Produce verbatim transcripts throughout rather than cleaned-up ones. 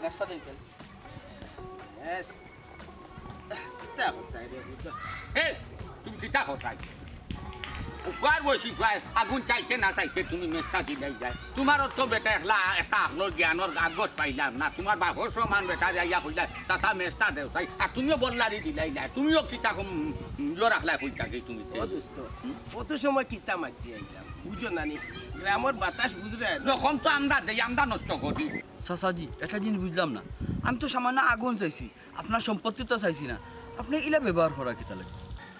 নাস্তা দিন, চল। Yes। কিতা করতায় রে, বুঝছো? এ, তুমি কিতা করতায়? উপার বসি পায়, আগুন চাইতে না চাইতে তুমি মেস্তা দিলাই যায়। তোমার তো বেটা একলা, একটা আকলর জ্ঞানর কাগজ পাইলাম না। তোমার বাপর সমান বেটা যাইয়া কইলা, "চাচা মেস্তা দেও চাই।" আর তুমিও বল্লারি দিলাই যায়। তুমিও কিতা কম, উম, ইয়ো রাখলায় কইতা কি তুমি? ও দোস্ত, হুম? অত সময় কিতা মাতি আইলাম? বুঝো না নি? গ্রামর বাতাস বুঝরে? রকম তো আমরা দেই, আমরা নষ্ট করি। চাচাজি, একটা জিনিস বুঝলাম না। আমি তো সামান্য আগুন চাইছি, আপনার সম্পত্তি তো চাইছি না। আপনে ইলা ব্যবহার করা কিতা লাগি?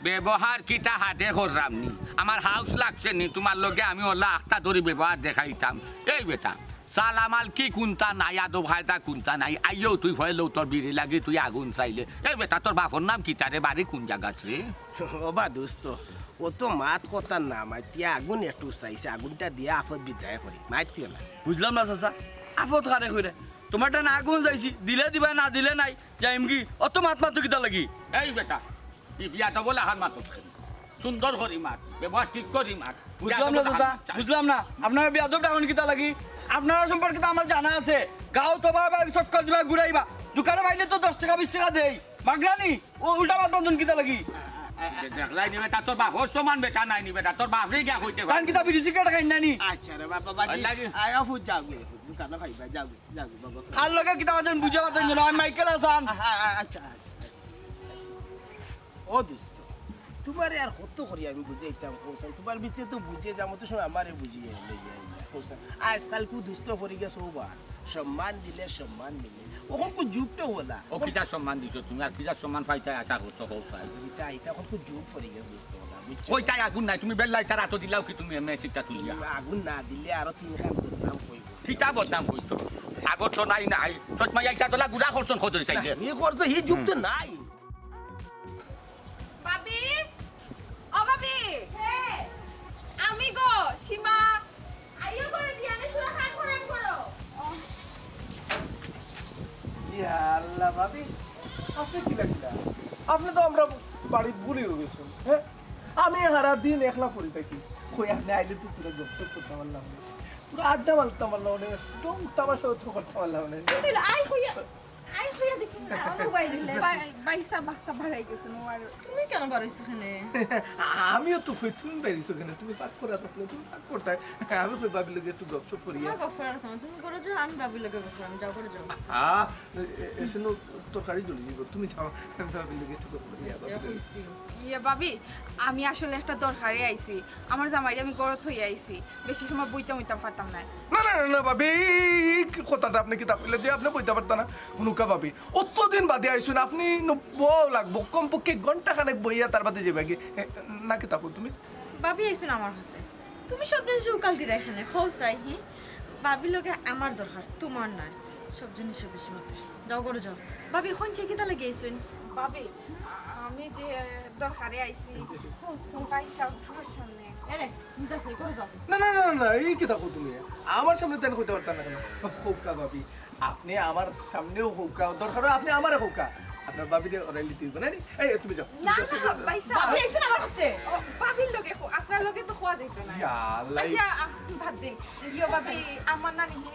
ব্যবহার কিতা হাতে কররাম নি? আমার হাউস লাগছে নি, তোমার লগে আমি অলা আখতা ধরি ব্যবহার দেখাইতাম। এই বেটা, সালামাল কি কুন্তা নাই, আদব কায়দা কুন্তা নাই, আইও তুই ভয় লও তোর বিড়ি লাগি তুই আগুন চাইলে। এই বেটা, তোর বাপর নাম কিতা রে, বাড়ি কুন জাগাত রে? ওবা দোস্ত, অত মাত কথা না মাতিয়া আগুন একটু চাইছে, আগুনটা দিয়া আফত বিদায় করি, মাতিও না। বুঝলাম না চাচা, আফত কারে কইরে? তোমার টান আগুন চাইছি, দিলে দিবা, না দিলে নাই, যাইমগি। অত মাত মাতো কিতা লাগি? এই বেটা, ই বিয়াদব লাখান মাতস কেনে? সুন্দর করি মাত, ব্যবহার ঠিক করি মাত। বুঝলাম না চাচা, বুঝলাম না। আপনারা বিয়াদব ডাকইন কিতা লাগি? আপনারা সম্পর্কে তো আমার জানা আছে। গাঁও তো বারবার চক্কর দিবা, ঘুরাইবা। দোকানে পাইলে তো দশ টেকা বিশ টেকা দেই। মাগনা নি? ও উল্টা মাত বান্ধন কিতা লাগি? দেখলাই নি বেটা, তোর বাপর সমান বেটা নাই নি বেটা, তোর বাপরে গিয়া কইতে পারে। তান কিতা বিড়ি সিগারেট খাইন না নি? আচ্ছা রে বাবা, বাজি। ওই লাগি। আয়, আফু, যাও গিয়া, দোকানে খাইবা, যাও গিয়া, যাও গিয়া, বাবা। কার লগে কিতা মাতইন বুঝা মাতইন যেন, আমি মাইকেল হাসান। আ-, আ-, আ-, আচ্ছা, আচ্ছা, আচ্ছা। ও দোস্ত, তোমারে আর কত করি আমি বুঝাইতাম, কৌশল, তোমার ভিতরে তো বুঝে যাবো, তো সব আমারে বুঝিয়ে লইয়া আইলা, কৌশল। আজকাল কু দুষ্ট পড়ি গেছে ওবার, সম্মান দিলে সম্মান মিলে। অখন কু যুগটা ওলা। ও কিতা সম্মান দিছো তুমি, আর কিতা সম্মান পাইতায় আশা করছো, কৌশল? ইটা, ইটা অখন কু যুগ পড়ি গেছে দোস্ত ওলা, বুঝছো? কইতায় আগুন নাই, তুমি বেল্লাই তার আতো দিলাও কি তুমি এমনি সিটটা তুলিয়া? আগুন না দিলে আরো তিন খান বদনাম কইব। কিতা বদনাম কইতো? আগর তো নাই নাই। চশমা ইটা তোলা গুড়া করছন খোঁজরে চাইলে। ই করছো, ই যুগ তো নাই। ভাবি, ও ভাবি। কে? আমি গো, সীমা। আইও করে দিয়া, আমি পুরা কাম করাম করো। ইয়া আল্লাহ, ভাবি, আপনে কিলা কিলা? আপনে তো আমরার বাড়ি ভুলিও গেছইন, হ্যাঁ? আমি হারা দিন একলা পড়ি থাকি। কই আপনে আইলে তো পুরা গপসপ করতাম পারলাম না। পুরা আড্ডা মারতাম পারলাম না। একদম তামাশা তো করতাম পারলাম না। আই কইয়া আই, হইয়া দেখি না, মোবাইল। ভাই, ভাইসাব বাক্কা বাড়াই গেছে, নো আর। তুমি কেনে বাড়াইছো কেনে? আমিও তো কই, তুমি বাড়াইছো কেনে? তুমি পাক করা থাকলে তুমি পাক করতায়। আমি কই ভাবির লগে একটু গপসপ করি। তোমার গপ করার সময় তুমি করো যাও, আমি ভাবির লগে গপ করাম, যাও করো যাও। আ, এ-, এ-, এসে নো তরকারি জ্বলি দিব, তুমি যাও, আমি ভাবির লগে একটু গপ করি। ইয়া, ভাবি। ইয়া, ভাবি, আমি আসলে একটা দরকারে আইছি। আমার জামাইরে আমি ঘরো থইয়া আইছি, বেশি সময় বইতাম উইতাম পারতাম নায়। না, না, না, না, ভাবি, এই, এই, এই কি কথাটা আপনে কিতা কইলা যে আপনে বইতা পারতা না? হুনুক্কা ভাবি, অতদিন বাদে আইছইন, আপনে নু বওয়া লাগবো, কমপক্ষে ঘন্টা খানেক বইয়া তার বাদে যাইবাগি। এ, না কিতা কও তুমি? ভাবি আইছইন আমার কাছে, তুমি সব জিনিস উকাল দিরায় কেনে, কও চাই, হি? ভাবির লগে আমার দরকার, তোমার নায়। সব জিনিসও বেশি মাতে। যাও ঘরো যাও। ভাবি, কইন চাই কিতা লাগি আইছইন? ভাবি, আমি যে দরকারে আইছি, ভাইসাব, তোমার সামনে। এরে, তুমি যাও, সেই ঘরো যাও। না, না, না, না, না, এই কিতা কও তুমি? আমার সামনে তেন কইতা পারতা না কেনে? কউক্কা ভাবি, আপনে আমার সামনেও কউক্কা, দরকার অয় আপনে আমারে কউক্কা। আপনার ভাবিরে ওরাই লিতে অইবো না নি? এই, তুমি যাও, তুমি না, যাও, না, ভাইসাব। ভাবি আইছইন আমার কাছে। ও, ভাবির লগে কও, আপনার লগে তো কওয়া যাইতো না। ইয়া আল্লাহ। আচ্ছা, আহ, বাদ দিন। ইয়ো ভাবি, আমার নানি হে,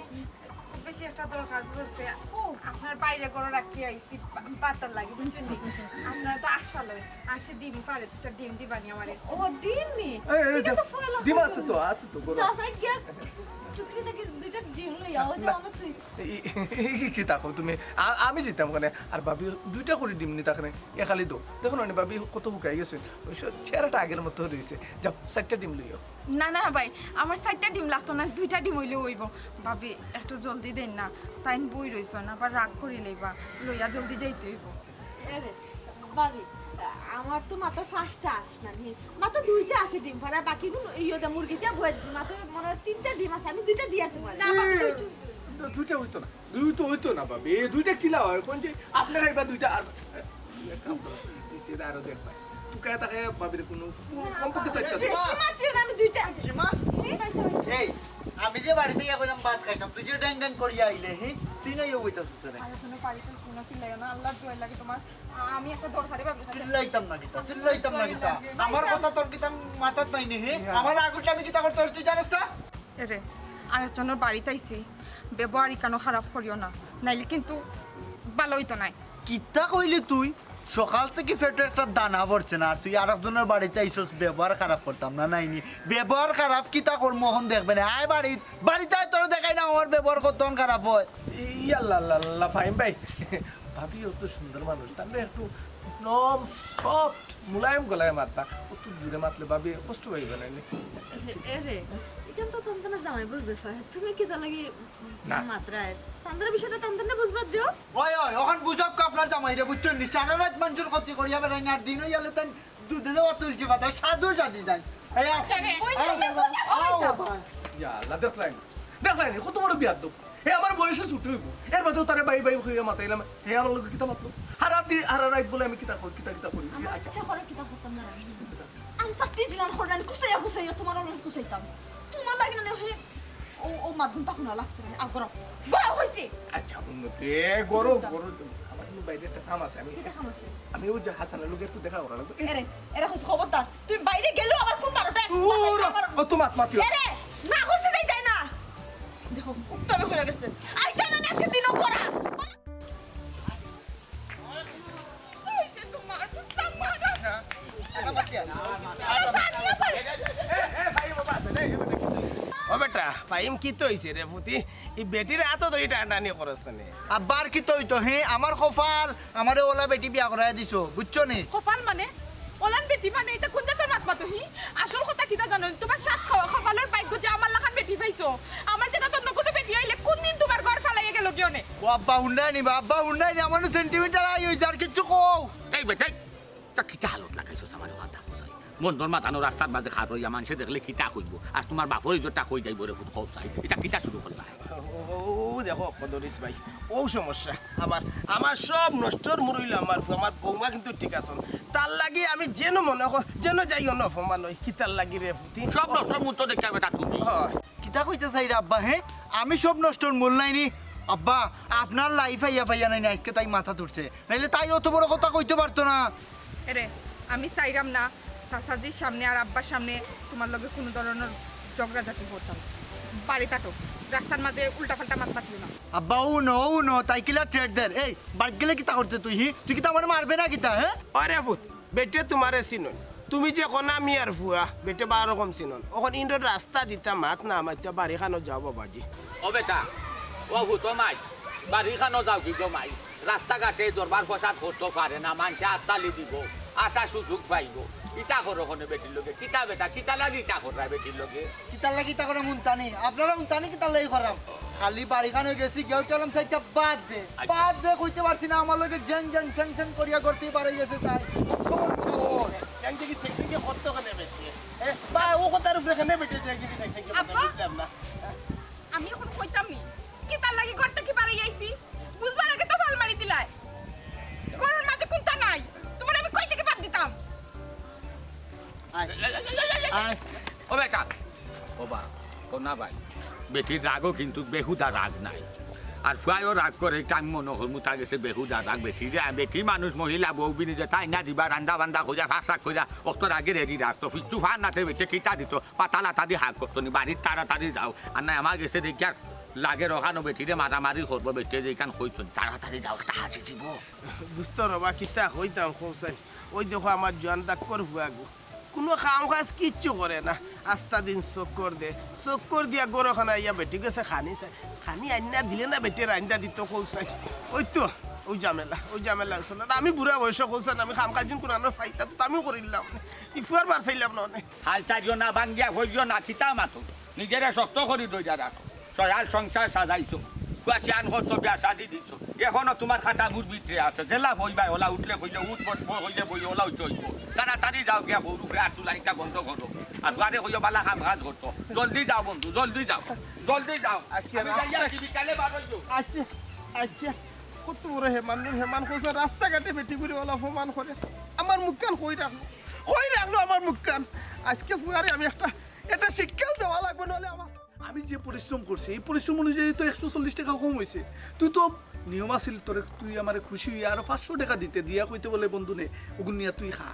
খুব বেশি একটা দরকার পড়ছে। ও, আপনার ভাইরে ঘরো রাখি আইছি, বা-, বাতার লাগি, বুঝছইন নি? আপনারা তো আশা লয়, আসে ডিম পারে, দুইটা ডিম দিবানি আমারে। ও, ডিম নি? এই, এই, এটা তো পয়লা ডিম আছে তো, আছে তো, ঘরো। চাচা গিয়া টুকরি থাকি দুইটা ডিম লইয়া, ও যে না। আমার তুই। এই, এই, এই, কিতা কও তুমি? আ-, আমি যাইতাম কেনে? আর ভাবি দুইটা করি ডিম নিতা কেনে? এ খালি দেও। দেখো না, ভাবি কত হুকাই গেছে। ওই সব চেহারাটা আগের মতো রইছে। যাও, চাইরটা ডিম লইও। না, না ভাই, আমার চাইরটা ডিম লাগতো না, দুইটা ডিম অইলেও অইবো। ভাবি, একটু জলদি দেইন না, তাইন বই রইছইন, আবার রাগ করি লইবা, লইয়া জলদি যাইতে অইবো। এরে, ভাবি, আমার তো মাত্র পাঁচটা আস না নি, মাত্র দুইটা আসে ডিম পাড়া, বাকিগুলো ইয়ে দে মুরগি দিয়া বয়ে দিছি, মাত্র মনে হয় তিনটা ডিম আছে, আমি দুইটা দিয়া তোমার। না, ভাবি, দুইটা। দুইটা অইতো না। দুই তো অইতো না, ভাবি। এই দুইটা কিলা অয়? কোন যে আপনার আইবা দুইটা আর, নিচে আরো দেখবা। তুকায় তাকায় ভাবির কোনো কমপক্ষে চাইরটা। সে, সীমা, তুই না আমি দুইটা। সীমা? এই, এই, আমি যে বাড়িত গিয়া কইলাম ভাত খাইতাম, তুই যে ড্যাং ড্যাং করিয়া আইলে, হি? তুই না ইয়ে বইতাছিস রে। আরে কোনো বাড়িত কোনো চিল্লাইও না, আল্লাহর দোহাই লাগে তোমার। আমি একটা দরকারে ভাবির কাছে চিল্লাইতাম না কিতা, চিল্লাইতাম না কিতা। আমার কথা তোর কিতা মাথাত নাই নি, হি? আমার আগুনটা আমি কিতা করতে পারি, তুই জানোস না? এরে, আরেকজনর বাড়িত আইছি, ব্যবহার ইকানো খারাপ করিও না, নাইলে কিন্তু ভালা অইতো নায়। কিতা কইলি তুই? সকাল থাকি পেটো একটা দানা পড়ছে না, আর তুই আরেকজনর বাড়িত আইছস, ব্যবহার খারাপ করতাম না নাইনি? ব্যবহার খারাপ কিতা করমু অখন দেখবে নে। আয় বাড়িত, বাড়িত আয়, তোরে দেখাই না আমার ব্যবহার কতখান খারাপ অয়। ইয়াল্লা, আল্লা, আল্লা, ফাহিম ভাই, ভাবি অত সুন্দর মানুষ, তাইলে একটু নরম, সফট, মুলায়ম গলায় মাততা। অত জুরে মাতলে ভাবি কষ্ট পাইবা নানি? এ রে, ইখান তো তানতান জামাইবউর ব্যাপার, তুমি কিতার লাগি মাতরায়? তানতানর বিষয়টা তানতানরে বুঝবার দেও। ওই, ওই, অখন বুঝউক্কা আপনার জামাইরে, বুঝছইন নি? সারা রাইত মানষর ক্ষতি করিয়া বেড়াইন, আর দিন অইয়ালে তাইন দুধে দেওয়া তুলসী পাতা, সাধু সাজি যাইন। এই, আও, আও, আও, আও। ইয়া আল্লা, দেখলায়নি, দেখলায়নি, কত বড় বেয়াদব। হে আমার বয়সে ছুট অইবো, এর বাদেও তারে বাই বাই কইয়া মাতাইলাম, হে আমার লগে কিতা মাতলো? হারা দি-, হারা রাইত বলে আমি কিতা করি, কিতা কিতা করি। আমার ইচ্ছা করে কিতা করতাম না। আমি চাকরি জিলান করলাম, কুচাইয়া কুচাইয়া তুমার অলান কুচাইতাম। তুমার লাগি না অয়, ও, ও মাতগুনতা হুনা লাগছে মানে, আর গরম, গরম অইছে। আচ্ছা, উন্নতি, এ, গরম, গরম। আমার কিন্তু বাইরে একটা কাম আছে, আমি কিতা কাম আছে? আমি ওই যে হাসানের লগে একটু দেখা করা লাগবো। এ, এরে, এরে কইছি খবরদার, তুমি বাইরে গেলেও আবার কোন বারোটায় ও, ও, ও, তো মাত, মাত, মাত। এরে, না করছে যাইতায় না। দেখো, উত্তমে হয়ে গেছে। আইতায় না, আজকে দিনও পড়া। ও বেটা, ফাহিম, কিতা অইছে রে পুতি? ই বেটির আতো ধরি টানাটানি করস কেনে? আব্বার কিতা অইতো, হে? আমার কপাল, আমারে অলা বেটি বিয়া করাই দিছো, বুঝছো নি? কপাল মানে? অলান বেটি মানে? ইতা কুন জাতর মাত মাতো, হি? আসল কথা কিতা জানো? তুমার সাত খ-, কপালর ভাগ্য যে আমার লাখান বেটি পাইছো। আমার জাগাত অন্য কুনু বেটি আইলে কুনদিন তুমার ঘর ফালাইয়া গেলো গিয়া অনে। ও আব্বা, হুনরায়নি বা, আব্বা, হুনরায়নি, আমার সেন্টিমিটার আই অইছে, আর কিচ্ছু কও। এই বেটাই, তা কিতা হালত লাগাইছস আমারে, অতা কও চাই? বন্দর মাথানো রাস্তার মাঝে খাড়া অইয়া মানষে দেখলে কিতা কইবো? আর তুমার বাপর ইজ্জতটা কই যাইবো রে পুত, কও চাই? ইটা কিতা শুরু করলা? ও, ও, ও দেখো, কদরিস ভাই, ও সমস্যা। আমার, আমার সব নষ্টর মূল অইলো আমার ফুয়া, আমার বৌমা কিন্তু ঠিক আছইন। তার লাগি আমি যেন মনে কর, যেন যাই অনো অপমান অই, কিতার লাগি রে পুতি? সব নষ্টর মূল তো দেখিয়া বেটা তুমি। হয়। কিতা কইতা চাইরা আব্বা, হে? আমি সব নষ্টর মূল নায়নি? আব্বা, আপনার লাই পাইয়া পাইয়া নায়নি, আইজকে তাই মাথাত উঠছে। নাইলে তাই অত বড় কথা কইতো পারতো না। এরে, আমি চাইরাম না চাচাজির সামনে আর আব্বার সামনে তুমার লগে কুনু ধরনর ঝগড়াঝাটি করতাম। বাড়িত আটো, রাস্তার মাঝে উল্টাপাল্টা মাত মাতিও না। আব্বা, অউ ন, অউ ন, তাই কিলা threat দের? এই, বাড়িত গেলে কিতা করতে তুই, হি? তুই কিতা আমারে মারবে না কিতা, হে? আরে পুত, বেটিয়ে তুমারে চিনইন, তুমি যে কনা মিয়ার ফুয়া, বেটিয়ে বারো রকম চিনইন। অখন ইন্দ্র রাস্তা দিতা মাত না মাতিয়া বাড়িখানো যাও বাবাজি। ও বেটা, ও পুত, ও মাই, বাড়িখানো যাও কি গো মাই? রাস্তাঘাটে দরবার ফসাদ করতো পারে না, মানষে আততালি দিবো, আসার সুযোগ পাইবো। ইতা করো কেনে বেটির লগে? কিতা বেটা, কিতা লাগি ইতা কররায় বেটির লগে? কিতার লাগি ইতা করা হুনতানি? আপনারা হুনতানি কিতার লাগি করাম? খালি বাড়িখানো গেছি, গিয়া উঠালাম চাইরটা বাদ দে। আচ্ছা। বাদ দে কইতে পারছি না, আমার লগে জ্যাং জ্যাং ছ্যাং ছ্যাং করিয়া করতেই পারে গেছে তাই। কত বড় সাহস। জ্যাং দেখি ছ্যাং ছ্যাং করতো কেনে বেটিয়ে? এ, বা, ও কথার উপরে কেনে বেটিয়ে জ্যাং দেখি ছ্যাং ছ্যাং করতো, আব্বা? বুঝলাম না। আমি অখন কইতাম নি, কিতার লাগি ঘর থাকি বারই আইছি? বুঝবার আগে তো ফাল মারি দিলায়। ঘরর মাঝে কুন্তা নাই, তুমারে আমি কই থাকি বাদ দিতাম? আয়। আয়। ও বেটা, ও বা, ও না ভাই, বেটির রাগও কিন্তু বেহুদা রাগ নায়। আর ফুয়ায়ও রাগ করে, ইটা আমি মনো করমু তার গেছে বেহুদা রাগ। বেটি রে, বেটি মানুষ, মহিলা বউ বিনি যে তাই না দিবা, রান্দা বান্দা কইরা, ফাঁক ফাঁক কইরা, অক্ত রাগে রেডি রাখতো, ফিচ্ছু ফান নাতে বেটে কিতা দিত, পাতা লাতা দি হাগ করতো নি, বাড়িত তাড়াতাড়ি যাও। আর নায় আমার গেছে দেখিয়ার লাগের অখানো বেটিরে মারামারি করবো, বেটিয়ে যেখান কইছইন, তাড়াতাড়ি যাও, একটা হাজি দিব। দোস্ত রে বা, কিতা কইতাম কও চাই, ওই দেখো আমার জোয়ান ডাক্কর ফুয়াগু, কুনু কাম কাজ কিচ্ছু করে না, আস্তা দিন চক্কর দে, চক্কর দিয়া ঘরখানো আইয়া বেটির গেছে খানি চায়, খানি আইনা দিলে না বেটিয়ে রান্দা দিত কও চাই। ওই তো, ওই ঝামেলা, ওই ঝামেলা অইছে না। আমি বুড়া বয়সে কও চাই, আমি কাম কাজ কুনানো পাইতা তো আমিও করিলাম, ই ফুয়ার বার চাইলাম না অনে। হাল ছাড়িও না, ভাঙ্গিয়া পড়িও না, কিতা মাতো? নিজেরে শক্ত করি ধইরা রাখো। সয়াল সংসার সাজাইছো, ফুয়া শিয়ান করছো, বিয়া শাদি দিছো। এখনো তুমার খাটা মুর ভিতরে আছে। যেলা কইবায় অলা, উঠলে কইলে উঠ, বস, বস কইলে বই, অলা অইতে অইবো। তাড়াতাড়ি যাও গিয়া বউর উপরে আত তুলানিটা বন্ধ করো। আর ফুয়ারে কইও বালা কাম কাজ করতো। জলদি যাও বন্ধু, জলদি যাও, জলদি যাও। আজকে আমি রাস্তা যাই আছি, বিকালে বার অইও। আচ্ছা, আচ্ছা। কত বড় হেমান, হেমান কইছে, রাস্তাঘাটে বেটিগুরে অলা অপমান করে। আমার মুখখান কই রাখলো, কই রাখলো আমার মুখখান? আজকে ফুয়ারে আমি একটা, একটা শিক্ষাও দেওয়া লাগবো, নাহলে আমার আমি যে পরিশ্রম করছি, এই পরিশ্রম অনুযায়ী তো একশো চল্লিশ টেকা কম অইছে। তুই তো নিয়ম আছিল, তোরে, তুই আমারে খুশি অইয়া আরো পাঁচশো টেকা দিতে, দিয়া কইতে বলে, "বন্ধু নে, ওগুন নিয়া তুই খা।"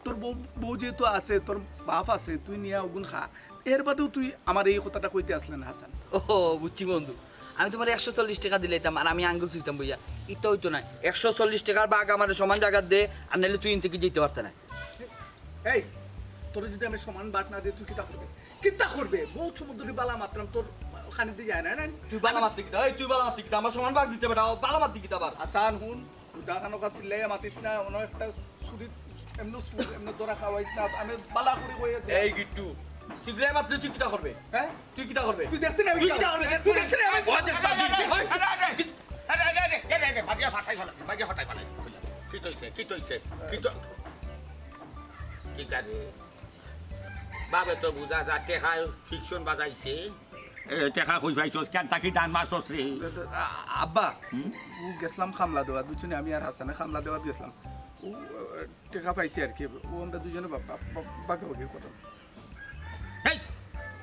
তোর বউ, বউ যেহেতু আছে, তোর বাপ আছে, তুই নিয়া ওগুন খা। এর বাদেও তুই আমারে এই কথাটা কইতে আছলে না, হাসান। ও, বুঝছি বন্ধু, আমি তুমারে একশো চল্লিশ টেকা দিলাইতাম আর আমি আঙ্গুল চুষতাম বইয়া। ইতা অইতো নায়, একশো চল্লিশ টেকার ভাগ আমারে সমান জাগাত দে, আর নাইলে তুই ইন থাকি যাইতে পারতে নায়। এই, তোরে যদি আমি সমান ভাগ না দেই, তুই কিতা করবে? কিতা করবে? বউত সময় ধরি বালা মাতরাম, তোর কানে দি যায় না, না? তুই বালা মাততে কিতা? এই, তুই বালা মাততে কিতা? আমার সমান ভাগ দিতে বেটা, ও বালা মাততে কিতা আবার? হাসান, হুন, উদা কানো কা চিল্লাইয়া মাতিস না, অনো একটা ছুরি, এমনে ছুরি, এমনে ধরা খাওয়াইস না, আমি বালা করি কইয়া দিই। এই গিট্টু, চিল্লাইয়া মাতলে তুই কিতা করবে? হ্যাঁ? তুই কিতা করবে? তুই দেখতে না, আমি তুই কিতা কিতা করবে? করবে? তুই দেখতে না, আমি ওই দেখ, তার দিকে, ওই। আরে, আরে, আরে, আরে, আরে, আরে, আরে, আরে, বাগিয়া ফাটাই ফালাই, বাগিয়া ফাটাই ফালাই। কিতা অইছে? কিতা অইছে? কিতা? কিতা রে? বাবে তো বুঝা যায়, টেকায় ফিকশন বাজাইছে। এ, টেকা কই পাইছস? কেন থাকি দান মারছস রে? আ-, আব্বা, হুম? ও গেছলাম খামলা দেওয়াত, বুঝছো নি? আমি আর হাসানে খামলা দেওয়াত গেছলাম। ও, আ, টেকা পাইছি আর কি। ও আমরা দুইজনে বা-, বা-, বা-, ভাগাভাগি করলাম। এই,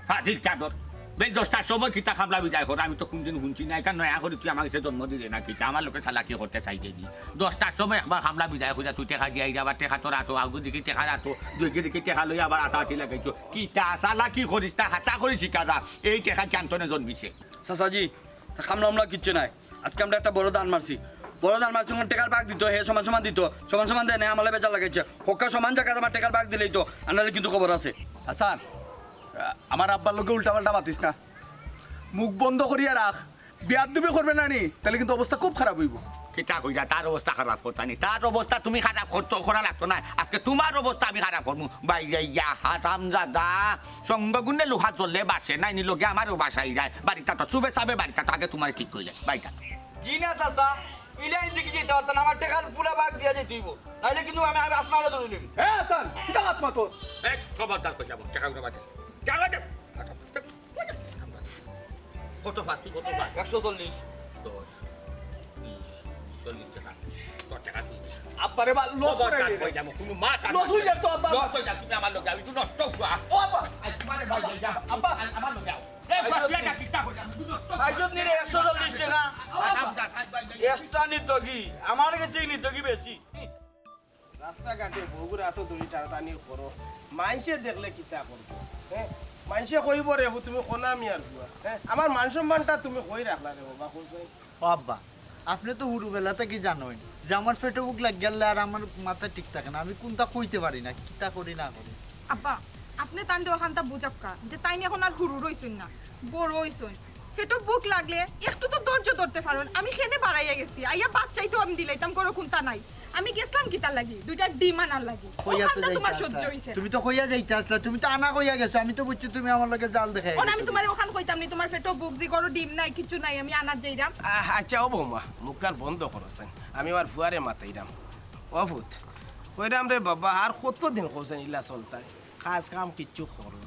হ্যাঁ, ঠিক ঠাক ধর। বেশ, দশটার সময় কিতা খামলা বিদায় কর, আমি তো কোনদিন হুনছি না, ইখান নয়া করি তুই আমার গেছে জন্ম দিলে না কিতা, আমার লগে চালাকি করতে চাইরে নি। দশটার সময় একবার খামলা বিদায় করিয়া তুই টেকা দিয়া আইরে, আবার টেকা তোর আতো, আউগু দেখি টেকা আতো, দুই দেখি টেকা লইয়া আবার আতাআতি লাগাইছো। কিতা চালাকি করিস না, হাছা করি শিখা যা, এই টেকা কেন তনে জন্মিছে? চাচাজি, খামলা আমলা কিচ্ছু নাই। আজকে আমরা একটা বড় দান মারছি। বড় দান মারছি, অখন টেকার ভাগ দিতো, হে সমান সমান দিতো, সমান সমান দেয় না, আমারে বেজার লাগাইছে। হক্কা সমান জাগাত আমার টেকার ভাগ দিলেই তো, আর নাইলে কিন্তু খবর আছে। হাসান, আমার আব্বার লগে উল্টাপাল্টা মাতিস না, মুখ বন্ধ করিয়া রাখ। বেয়াদবি করবে না নি, তাইলে কিন্তু অবস্থা খুব খারাপ অইবো। কিতা কইরা, তার অবস্থা খারাপ করতা নি? তার অবস্থা তুমি খারাপ করতো, করা লাগতো না। আজকে তুমার অবস্থা আমি খারাপ করমু। বাইরে ইয়া হারামজাদা, সঙ্গ গুণে লোহা জ্বলে বাসে, নাইনি লগে আমারও বাসাই যায়। বাড়িটা তো শুভে চাবে, বাড়িটা তো আগে তুমারে ঠিক কইলে, বাড়িটা তো। জি না চাচা, ইলা ইন থাকি যাইতে পারতা না, আমার টেকার পুরা ভাগ দিয়া যাইতে অইবো, নাইলে কিন্তু আমি, আমি আপনারে ধরে নিব। এ হাসান, কিতা মাত মাতো? এই খবরদার কই যাবো, টেকা উঠা বাজে। যা বাজে। কত পাস তুই, কত পাস? একশো চল্লিশ। দশ, বিশ, চল্লিশ টেকা। তোর টেকা তুই দে। আব্বারে বা, লস খবরদার অই যাইবো, কোনো মাত আর লস অই যাইবো তো, আব্বা। লস অই যাইবো, তুমি আমার লগে আও, তুই নষ্ট হুয়া। ও আব্বা। আজ তোমারে ভাই যাই, যা। আব্বা। আজ আমার লগে আও। এই, আইজত বাদ দিয়া নি- যা, কিতা কইরা, তুই নষ্ট আইজত নিরে একশো চল্লিশ টেকা। আব্বা। আজ ভাই যাই, যা। এক্সট্রা নিতো কি? আমার গেছে নিতো কি বেশি? রাস্তাঘাটে বউগুর আতো ধরি টানাটানি করো, মাইনষে দেখলে কিতা করবো? হ্যাঁ, মাইনষে কইবো রে, "ও তুমি কোনা মিয়ার ফুয়া।" হ্যাঁ, আমার মান সম্মানটা তুমি কই রাখলা রে বাবা, কও চাই? ও আব্বা, আপনে তো হুরুবেলা থাকি জানইন যে আমার পেটো ভুক লাগিয়ারলে আর আমার মাথা ঠিক থাকে না, আমি কুনতা কইতে পারি না, কিতা করি না করি। আব্বা, আপনে তানরে অখানতা বুঝাউক্কা যে তাইন অখন আর হুরু রইছইন না, বড় অইছইন। পেটো ভুক লাগলে একটু তো ধৈর্য ধরতে পারইন। আমি কেনে বারাইয়া গেছি, আইয়া ভাত চাইতেও আমি দিলাইতাম, ঘরো কুনতা নাই। আমি গেছলাম কিতার লাগি? দুইটা ডিম আনার লাগি। কইয়া তো অখানতা তুমার যাইতা সহ্য আছলা। অইছে না। তুমি তো কইয়া যাইতা আছলা, তুমি তো আনা কইয়া গেছো, আমি তো বুঝছি তুমি আমার লগে জাল দেখাই অখন আমি গেছো। তুমারে অখান কইতাম নি, তুমার পেটো ভুক, যে ঘরো ডিম নাই, কিচ্ছু নাই, আমি আনাত যাইরাম। আহ, আচ্ছা, ও বৌমা, মুখখান বন্ধ করো চাইন, আমি আমার ফুয়ারে মাতাইরাম। ও ফুত, কইরাম রে বাবা, আর কতদিন কও চাইন ইলা চলতায়? কাজ কাম কিচ্ছু করো।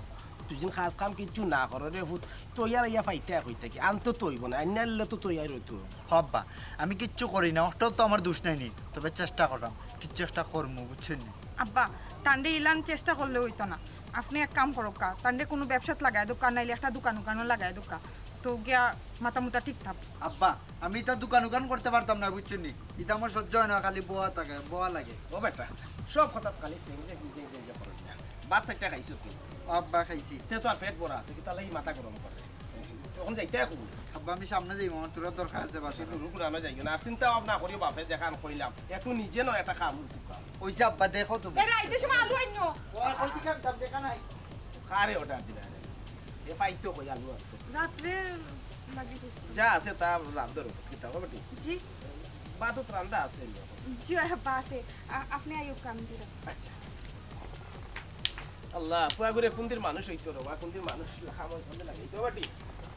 তুই যেন কাজ কাম কিচ্ছু না করো রে ফুত, তৈয়ার আইয়া ফাইতা কই থাকি? আনতো তো অইবো না, আইনারলে তো তৈয়ার অইতো। হ আব্বা, আমি কিচ্ছু করি না, অটাও তো আমার দুষ নাই নি, তবে চেষ্টা কররাম, কিচ্ছু একটা করমু, বুঝছইন নি? আব্বা, তানরে ইলান চেষ্টা করলে অইতো না। আপনে এক কাম করউক্কা, তানরে কুনু ব্যবসাত লাগাই দেউক্কা, নাইলে একটা দোকান উকানো লাগাই দেউক্কা। তো গিয়া মাথা মুথা ঠিক থাক। আব্বা, আমি ইতা দোকান উকান করতে পারতাম না, বুঝছইন নি? ইতা আমার সহ্য অয় না, খালি বওয়া থাকে, বওয়া লাগে। ও বেটা, সব কথাত খালি চেং চেং চেং চেং করো না। ভাত চাইরটা খাইছো তুই? আব্বা, খাইছি। তে তো আর পেট ভরা আছে, কিতার লাগি মাথা গরম করে? অখন যাইতায় কই? আব্বা, আমি সামনে যাইমু, আমার থুড়া দরকার আছে বাজারো। হুরু হুরানো যাইও না, আর চিন্তা ভাবনা করিও বাপে যেখান কইলাম, একটু নিজে নয় একটা কাম উঠুকা। অইছে আব্বা, দেখো তুমি। এ, রাইতে সময় আলু আইনো। ও আর কই দিকে আনতাম, দেখা নাই। কারে অর্ডার দিলা রে? এ পাইতো কই আলু আনতো? রাত্রে লাগি দিছি। যা আছে তা রান্ধো রে, কিতা হবে ঠিক? জি। ভাত তো রান্ধা আছে নি এখন? জি, আব্বা আছে। আ-, আপনে আইউক্কা, আমি দিরাম। আচ্ছা। আল্লাহ, ফুয়াগুরে কুনদির মানুষ অইতো রে বা, কুনদির মানুষ অইলে খাম অইছে লাগে। তো বাটি,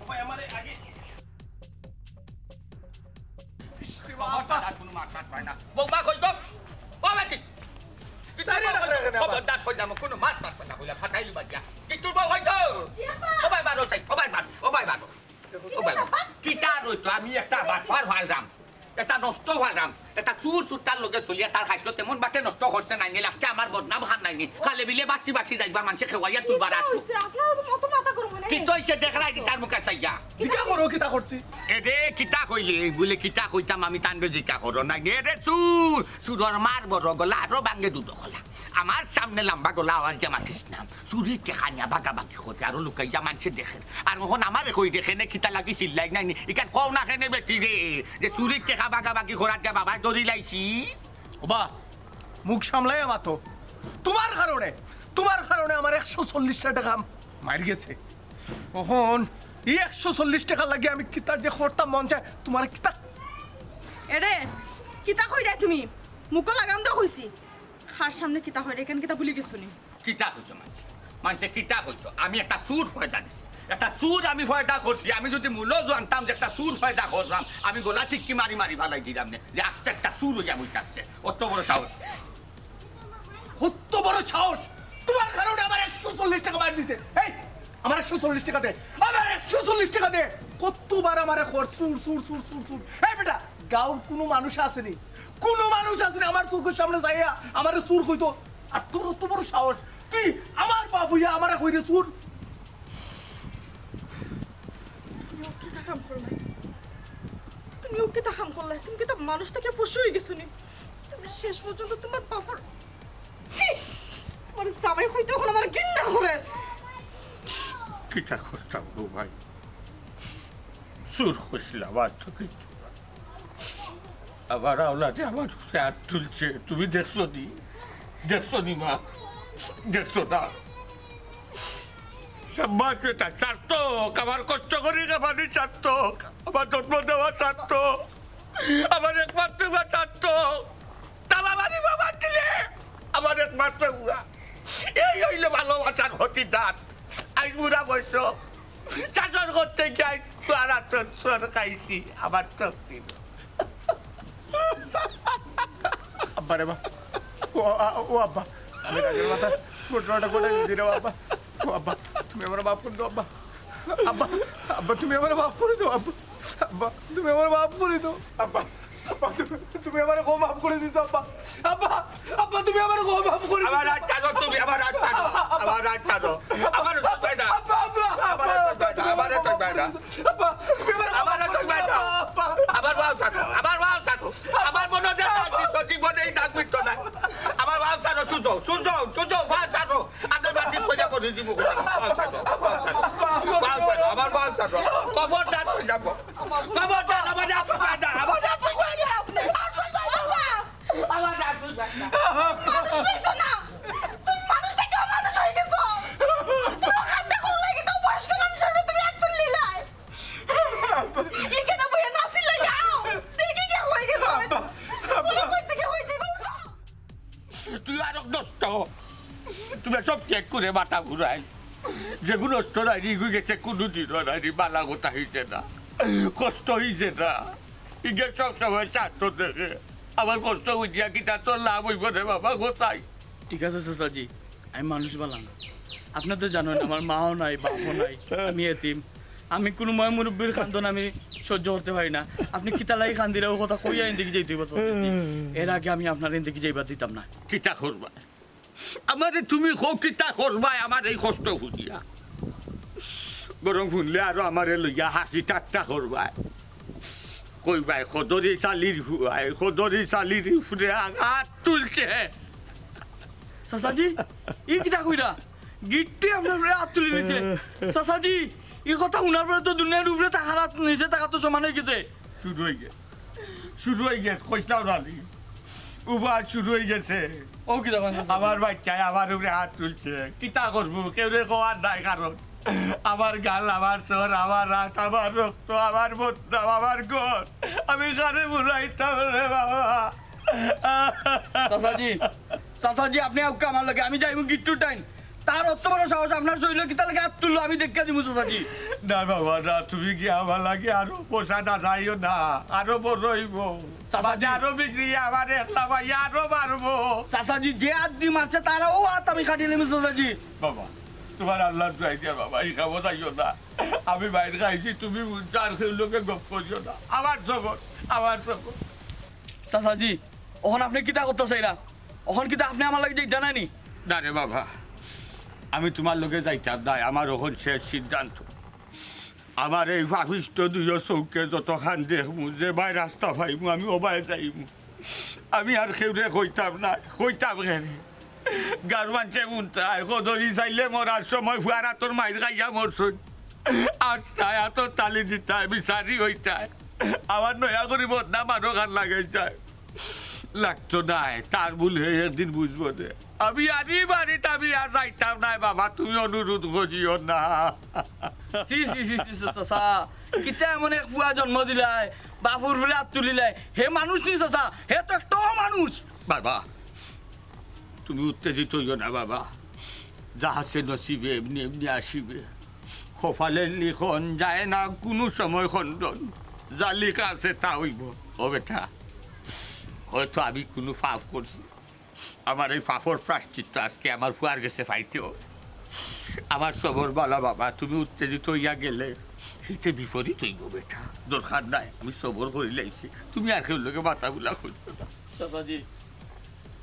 ভাই আমারে আগে বাবা, তারা কুনু মাত মাত পায় না। বৌমা কই গো? ও বেটি। কিতা রে, রে, রে, রে, খবরদার কই যাবো, কুনু মাত মাত পায় না, কইলা ফাটাইলি বাজিয়া। কিতা বউ অইতো? জি, আব্বা। ও ভাই বারো চাই, ও ভাই বারো, ও ভাই বারো। ও ভাই, কিতা রইতো, আমি একটা বাটপার পাইলাম, একটা নষ্ট পাইলাম। এটা চুর চুরটার লগে চলিয়া তার খাইছলত এমন বাটে নষ্ট করছে নাইনি, লাস্টে আমার বদনাম খান নাইনি। খালে বিলে বাঁচি বাঁচি যাইবা, মানষে খেওয়াইয়া তুলবার আসু। অইছে, আপনারা তো অত মাথা গরম হয় না। কিতা অইছে দেখরায় নি তার মুখে চাইয়া? জিকা করো, কিতা করছি? এরে কিতা কইলে, বুলে কিতা কইতাম আমি তানরে জিকা করো নাইনি। এরে চুর, চুরর মার বড় গলা, আরো ভাঙ্গে দুধ কলা। আমার সামনে লম্বা গলা আওয়াজ দিয়া মাতিস না। চুরির টেকা নিয়া বাগাবাগি করে আরো লুকাইয়া মানষে দেখের। আর অখন আমারে কই দেখে নে কিতা লাগি চিল্লাই নাইনি। ইখান কও না কেনে বেটি রে, যে চুরির টেকা বাগাবাগি করার গিয়া বাবায় ধরি লাইছি। ওবা, মুখ সামলাইয়া মাতো। তুমার কারণে, তুমার কারণে আমার একশো চল্লিশটা টেকা মাইর গেছে। অখন ই একশো চল্লিশ টেকা লাগি আমি কিতা যে করতাম মন চায়, তুমার কিতা এরে, কিতা কইরায় তুমি? মুখো লাগাম দেও কইছি। কার সামনে কিতা কইরায়, ইখান কিতা ভুলি গেছো নি? কিতা কইছো মানষে? মানষে কিতা কইছো? আমি একটা চুর পয়দা দিছি, একটা চুর আমি পয়দা করছি। আমি যদি মূলো জানতাম যে একটা চুর পয়দা করলাম, আমি গলা টিক্কি মারি মারি ফালাই দিলাম নে, যে আস্তে একটা চুর অইয়া বইতাছে। অত বড় সাহস! অত বড় সাহস! তুমার কারণে আমার একশো চল্লিশ টেকা মাইর দিছে। এই, আমার একশো চল্লিশ টেকা দে, আমার একশো চল্লিশ টেকা দে। কতবার আমারে কর চুর, চুর, চুর, চুর, চুর। এই বেটা, গাঁওর কুনু মানুষ আছে নি, কুনু মানুষ আছে নি আমার চউখর সামনে যাইয়া আমারে চুর কইতো? আর তোর অত বড় সাহস, তুই আমার বাপ অইয়া আমারে কইরে চুর? তুমি অউ কিতা কাম করলায়? তুমি অউ কিতা কাম করলায়? তুমি কিতা মানুষ থাকি পশু অই গেছো নি? তুমি শেষ পর্যন্ত তুমার বাপর, ছি! তুমার জামাই কইতে অখন আমার ঘিন্না করের। কিতা করতাম গো ভাই? চুর কইছিলাম, আর তো কিচ্ছু না। আমার আওলাদে আমার উপরে আত তুলছে, তুমি দেখছো নি? দেখছো নি মা? দেখছো না? সম্মান পেতা সার্থক, আমার কষ্ট করি কামানি সার্থক, আমার জন্ম দেওয়া সার্থক, আমার একমাত্র পুয়া সার্থক। তামা মারি বাবা দিলে আমার একমাত্র পুয়া। এই অইলো ভালোবাসার প্রতিদান। আইজ বুড়া বয়স, শাসন করতে গিয়া আইজ আর আতর সর খাইছি, আমার শক্তি নেই। আব্বা রে বা, ও, আ, ও আব্বা, আমি রাগের মাথায় ঘটনাটা ঘটাই দিছি রে আব্বা। ও আব্বা, তুমি আমারে মাফ করি দেও আব্বা। আব্বা, আব্বা, তুমি আমারে মাফ করি দেও আব্বা। আব্বা, তুমি আমারে মাফ করি দেও আব্বা। আব্বা, তুমি, তুমি আমারে কও মাফ করি দিছো আব্বা। আব্বা, আব্বা, তুমি আমারে কও মাফ করি দিছো। আমার আত ছাড়ো তুমি, আমার আত ছাড়ো, আমার আত ছাড়ো। আমার আত ছাড়ো। আব্বা, আব্বা, আমার আত ছাড়ো, আমার আত ছাড়ো। আব্বা, তুমি আমারে কও আমার আত ছাড়ো। আব্বা। আমার পাও ছাড়ো, আমার পাও ছাড়ো। আমার মনে যে দাগ দিছো, জীবনে এই দাগ মিটতো না। আমার পাও ছাড়ো, সুজো, সুজো, সুজো, পাও ছাড়ো। আগে মাটি খোঁজা করে দিব, পাও ছাড়ো, পাও ছাড়ো, পাও ছাড়ো, আমার পাও ছাড়ো। খবরদার কই যাবো। খবরদার, আমার আত ছাড়ো, আমার আত ছাড়ো। আব্বা! মানুষ অইছো না। তুমি মানুষ থাকি অমানুষ অই গেছো। তুমি অউ কামটা করলায় কিতা? বয়স্ক মানুষর উপরে তুমি আত তুললিলায়। ইখানো বইয়া না চিল্লাইয়া আও। দেখি কিতা অই গেছে। পুরো কই থাকি অই যাইবো, উঠো। তুই আরো নষ্ট। তুমি সব চেক করে মাথা ঘুরাই। যেগু নষ্ট নায় রে, ইগু গেছে কুনুদিনও নায় রে, বালা কথা অইছে না, কষ্ট অইছে না। ইগে সব সময় স্বার্থ দেখে। আমার কষ্ট বুঝিয়া কিতা তোর লাভ অইবো রে বাবা, গোসাই? ঠিক আছে চাচাজি, আমি মানুষ বালা না। আপনে তো জানইন, আমার মাও নাই, বাপও নাই, আমি এতিম। আমি কুনু ময়-মুরব্বির কান্দন আমি সহ্য করতে পারি না। আপনে কিতার লাগি কান্দিরা, অউ কথা কইয়া ইন থাকি যাইতে অইবো চাচাজি। এর আগে আমি আপনারে ইন থাকি যাইবার দিতাম না। কিতা করবায়? আমারে তুমি কও কিতা করবায় আমার এই কষ্ট হুনিয়া? বরং হুনলে আরো আমারে লইয়া হাসি ঠাট্টা করবায়। কইবায়, "কদরি চালির ফুয়ায়, কদরি চালির উপরে আত তুলছে।" চাচাজি, ই কিতা কইরা? গিট্টুয়ে আপনার উপরে আত তুলি নিছে। চাচাজি, ই কথা হুনার পরে তো দুনিয়ার উপরে থাকার আর নিচে থাকার তো সমান অই গেছে। শুরু অই গেছে, শুরু অই গেছে, কইছলাম না নি? উবাদ শুরু অই গেছে। অউ কিতা কইন চাচা? আমার বাইচ্চায় আমার উপরে আত তুলছে। কিতা করবো? কেউরে কওয়ার নাই কারণ। আমার গাল, আমার চর, আমার আত, আমার রক্ত, আমার বদনাম, আমার ঘর। আমি কারে বুলাইতাম রে বাবা? চাচাজি, চাচাজি, আপনে আউক্কা আমার লগে, আমি যাইমু গিট্টুর টাইন। তার অত বড় সাহস, আপনার শরীলো কিতার লাগি আত তুললো, আমি দেখিয়া দিমু চাচাজি। না বাবা, না, তুমি গিয়া আমার লাগি আরো পোষা না যাইও না, আরো বড় অইবো। চাচাজি। বাদে আরো বিগড়িয়া আমার একলা ভাই আরো মারবো। চাচাজি, যে আত দি মারছে, তার অউ আত আমি কাটি নিমু চাচাজি। বাবা, তুমার আল্লার দোয়াই দিয়া বাবা, ই কামো যাইও না। আমি মাইর খাইছি, তুমি বুঝছো, আর কেউর লগে গপ করিও না। আমার সবর, আমার সবর। চাচাজি, অখন আপনে কিতা করতা চাইরা? অখন কিতা আপনে আমার লগে যাইতা নায় নি? না রে বাবা, আমি তুমার লগে যাইতাম নায়, আমার অখন শেষ সিদ্ধান্ত। আমার এই পাপিষ্ট দুইও চউখে যতখান দেখমু, যেবায় রাস্তা পাইমু, আমি অবায় যাইমু। আমি আর কেউরে কইতাম নায়, কইতাম কেনে? গাঁওর মানষে হুনতায়, কদরি চাইলে মরার সময় ফুয়ার আতর মাইর খাইয়া মরছইন। আস্তায় আতর তালি দিতায়, বিচারি অইতায়। আবার নয়া করি বদনাম আরো খান লাগাইতায়। লাগতো নায়, তার ভুল হে একদিন বুঝবো নে। আমি আর ই বাড়িত আমি আর যাইতাম নায় বাবা, তুমি অনুরোধ করিও না। ছি, ছি, ছি, ছি, ছি, চাচা। কিতা এমন এক ফুয়া জন্ম দিলায়, বাফর উপরে আত তুলিলায়। হে মানুষ নি চাচা, হে তো একটা অমানুষ। বাবা, তুমি উত্তেজিত অইও না বাবা। যা আছে নসিবে এমনি এমনি আসিবে। কপালের লিখন যায় না কুনু সময় খণ্ডন। যা লিখা আছে তা অইবো। ও বেটা, হয়তো আমি কুনু পাপ করছি। আমার এই পাপর প্রায়শ্চিত্ত আজকে আমার ফুয়ার গেছে পাইতে অইবো। আমার সবর বালা বাবা, তুমি উত্তেজিত অইয়া গেলে হিতে বিপরীত অইবো বেটা। দরকার নাই, আমি সবর করিলাইছি। তুমি আর কেউর লগে মাতাগুলা করিও না। চাচাজি,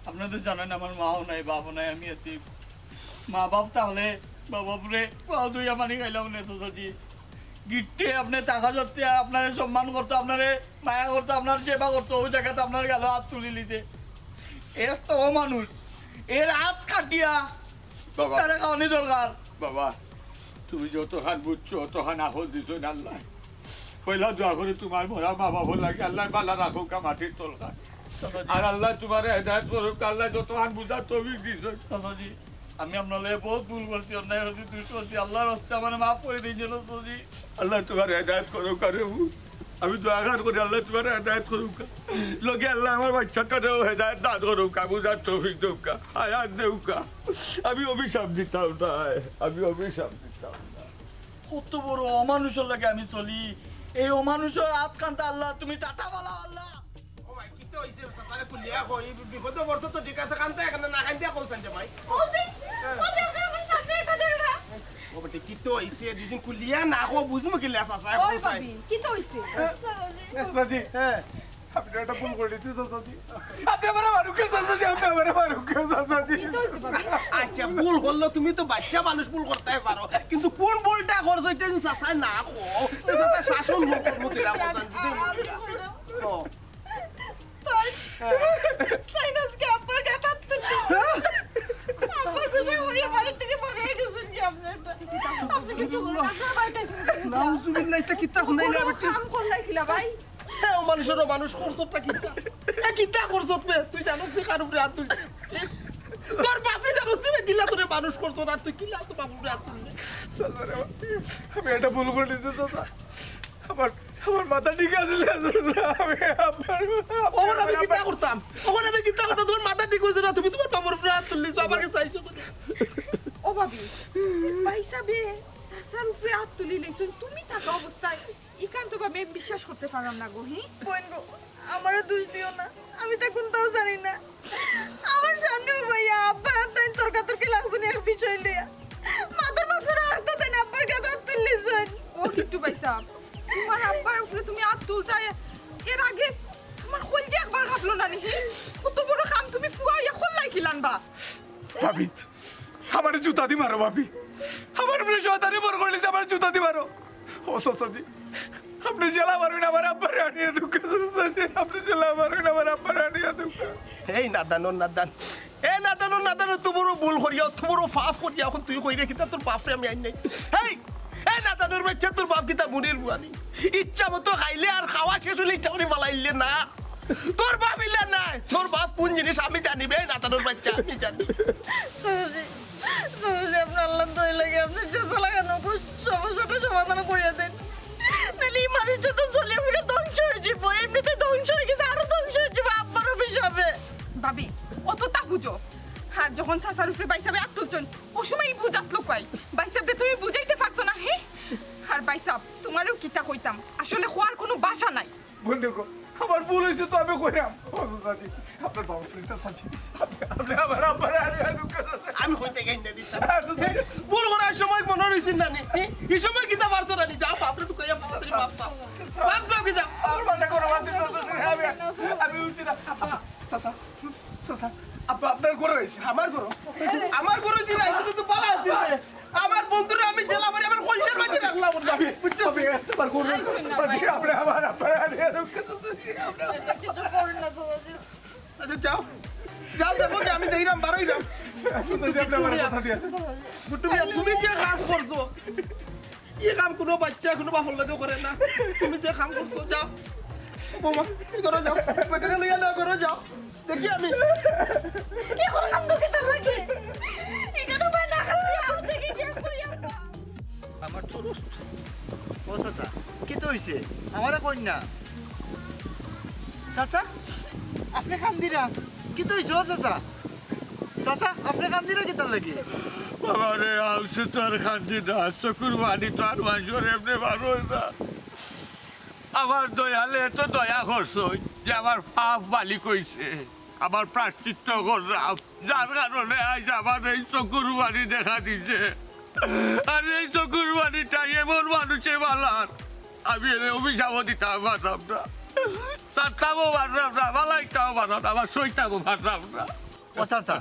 আপনে তো জানইন আমার মাও নাই, বাপও নাই, আমি এতিম। মা বাপ থাকলে, মা বাপরে পাও ধইয়া পানি খাইলাম নে চাচাজি। গিট্টে আপনে থাকা সত্ত্বে আপনারে সম্মান করতো, আপনারে মায়া করতো, আপনার সেবা করতো, অউ জাগাত আপনার গালো আত তুলিলিছে। এ একটা অমানুষ, এর আত কাটিয়া বাবা। তারে খাওয়ানি দরকার। বাবা, তুমি যতখান বুঝছো, অতখান আকল দিছইন আল্লায়। পয়লা দোয়া করি তুমার মরা মা বাপর লাগি আল্লায় বালা রাখউক্কা মাটির তলখান। চাচাজি। আর আল্লায় তুমারে হেদায়েত করউক্কা, আল্লায় যতখান বুঝার তৌফিক দিছইন। চাচাজি, আমি আপনার লগে বউত ভুল করছি, অন্যায় করছি, দুষ করছি, আল্লার ওয়াস্তে আমারে মাফ করি দেইন যেন চাচাজি। আল্লায় তুমারে হেদায়েত করউক্কা রে পুত। আমি দোয়া খান করি আল্লায় তুমারে হেদায়েত করউক্কা। লগে আল্লায় আমার বাইচ্চাটারেও হেদায়েত দান করউক্কা, বুঝার তৌফিক দেউক্কা, হায়াত দেউক্কা। আমি অভিশাপ দিতাম নায়, আমি অভিশাপ দিতাম নায়। কত বড় অমানুষর লগে আমি চলি, এই অমানুষর আত কান্তা আল্লাহ তুমি টাটা বালা আল্লাহ। ও ভাই, কিতা অইছে? চাচারে খুলিয়া কও, ই বিপদো পড়ছো তো ঠিক আছে, কান্তা এখানে না কান্দিয়া কও চাইন যে ভাই। ওজি, ওজি, আপনি আমার সামনে এটা দেন না। ও বেটি, কিতা অইছে? দুইদিন খুলিয়া না কও, বুঝমু কিলা চাচায় ওই কও চাই। ভাবি, কিতা অইছে? চাচাজি। হ্যাঁ। আপনে একটা ভুল করিলিছইন চাচাজি। আপনে আমারে মারউক্কা চাচাজি, আপনে আমারে মারউক্কা চাচাজি। কিতা অইছে ভাবি? আচ্ছা, ভুল করলে তুমি তো বাইচ্চা মানুষ ভুল করতায় পারো, কিন্তু কুন ভুলটা করছো ইটা যদি চাচায় না কও, তে চাচায় শাসন ভুল করমু কিলা, বুঝছইন? বুঝছইন? কও। তাই, তাই না আজকে আব্বার গায়ে হাত তুললি। আব্বা খুশি হইয়া বাড়ি থাকি বার অইয়া গেছইন কি আপনি এটা? আপনি কিছু করবেন না, আপনার বাড়িতে আইছেন। নাউজুবিল্লাহ, ইটা কিতা হুনাইলা বেটি? কাম করলাই কিলা ভাই? হ্যাঁ, অমানুষর অমানুষ করছোটা কিতা? এ কিতা করছত বে? তুই জানোস নি কার উপরে আত তুললি? তোর বাপে জানোস নি বে কিলা তোরে মানুষ করছে, আর তুই কিলা তোর বাপর উপরে আত তুললি? চাচা রে, আমি একটা ভুল করিলিছি চাচা। আমার, আমার মাথা ঠিক আছে না চাচা। আমি আমার, অখন আমি কিতা করতাম? অখন আমি কিতা করতাম? তুমার মাথা ঠিক অইছে না, তুমি তুমার বাপর উপরে আত তুললিছো, আমার কাছে আইছো। ও ভাবি, ভাইসাবে চাচার উপরে আত তুলিলাইছইন, তুমি থাকা অবস্থায় ইখান তো ভাবি আমি বিশ্বাস করতে পারলাম না গো, হি? বোন গো, আমারে দোষ দিও না, আমি তো কুন্তাও জানি না। আমার সামনেউ ভাইয়া আব্বা আর তাইন তর্কাতর্কি লাগছইন এক বিষয় লইয়া। মাথার মাঝখানো আব্বা তাইন আব্বার গায়ে হাত তুললিছইন। ও কিট্টু ভাইসাব, তুমার আব্বার উপরে তুমি আত তুলতায়, এর আগে তুমার কইলজা একবার কাঁপলো না নি? কত বড় কাম তুমি ফুয়া অইয়া করলায় কিলান বা? ভাবি, আমারে জুতা দি মারো ভাবি। আমার উপরে শয়তানি ভর করিলিছে, আমারে জুতা দি মারো। ও চাচাজি, আপনে জেলা মারইন, আমার আব্বারে আনিয়া দেউক্কা চাচাজি। আপনে জেলা মারইন, আমার আব্বারে আনিয়া দেউক্কা। এই নাদানর নাদান, এ নাদানর নাদান, অত বড় ভুল করিয়া, অত বড় পাপ করিয়া, অখন তুই কইরে কিতা তোর বাপরে আমি আইন নাই? হেই, এ নাদানর বাইচ্চা, তোর বাপ কিতা মুনির ফুয়া নি? ইচ্ছা মতো খাইলে আর খাওয়া শেষ অইলে ইচ্ছা করি ফালাইলে না। তোর বাপ ইলা নায়, তোর বাপ কুন জিনিস আমি জানি বে, নাদানর বাইচ্চা, আমি জানি। চাচাজি, চাচাজি, আপনার আল্লার দোহাই লাগে, আপনে যে চাচা লাগানো সমস্যাটা সমাধান করিয়া দেন। নাইলে ই মানুষটা তো চলিয়া ফিরিয়া ধ্বংস অইযিবো, এমনিতে ধ্বংস অইগেছে, আরো ধ্বংস অইযিবো আব্বার অভিশাপে। ভাবি, অততা বুঝো। আর যখন চাচার উপরে ভাইসাবে আত তুলছইন, অউ সময় ই বুঝ আছলো কই? ভাইসাবরে তুমি বুঝাইতে পারছো না, হে? আর ভাইসাব, তুমারেও কিতা কইতাম, আসলে কওয়ার কুনু ভাষা নাই। বন্ধু গো, আমার ভুল অইছে তো আমি কইরাম। ও চাচাজি, আপনার বাবা প্রেতা চাচাজি, আপনে, আপনে আমার আব্বারে আনিয়া দেউক্কা। আমি কইতে গেইন না দিতাম। ভুল করার সময় মনো রইছে না নি? ই, ই সময় কিতা পারছো না নি? যাও, বাপরে তো কইয়া বাপ, বাপ, বাপ। বাপ যাও কি যাও? আমার মাথা গরম আছে, চাচাজি, আমি আমি উঠছি না। আব্বা, চাচা, চাচা, আব্বা, আপনার ঘরে আইছি। আমার ঘরে? আমার ঘরে যে নাই, তুই তো বালা আছিস রে। আমার বন্ধুরে আমি জেলা মারি আমার কলজার মাঝে রাখলাম না। আমি, বুঝছো? আমি একবার ঘরে আইছি। চাচা, আপনি আমার আব্বা, আরে, আরে, কিছু করেন না, চাচা। আচ্ছা, যাও। যাও, দেখো যে আমি যাইরাম, বারোইরাম। চাচা, আপনি আমার কথা দিয়া। গুড্ডু মিয়া, তুমি যে কাম করছো, এই কাম কোনো বাচ্চা, কোনো বাপর লগে করে না। তুমি যে কাম করছো, যাও। বৌমা, এই ঘরে যাও। বেটারে লইয়া না, ঘরে যাও। দেখি আমি। এখন কান্দো কিতার লাগি? এখানে ভাই না খালি আমি দেখি যে কই আব্বা। আমার দোস্ত। ও চাচা, কিতা অইছে? আমারে কইন না। চাচা, আপনি কান্দিরা? কিতা অইছে ও চাচা? চাচা, আপনি কান্দিরা কিতার লাগি? বাবা রে, আউসে তো আর কান্দি না, চকুর পানি তো আর মানষর এমনে বার অয় না। আমার দয়ালে এত দয়া করছইন যে আমার পাপ মালিক অইছে, আমার প্রায়শ্চিত্ত করলাম, যার কারণে আইজ আমার এই চকুর পানি দেখা দিছে। আর এই চকুর পানিটা এমন মানুষে ফালার, আমি এরে অভিশাপও দিতাম পারলাম না, ছাড়তামও পারলাম না, ফালাইতামও পারলাম না, আবার সইতামও পারলাম না। ও চাচা,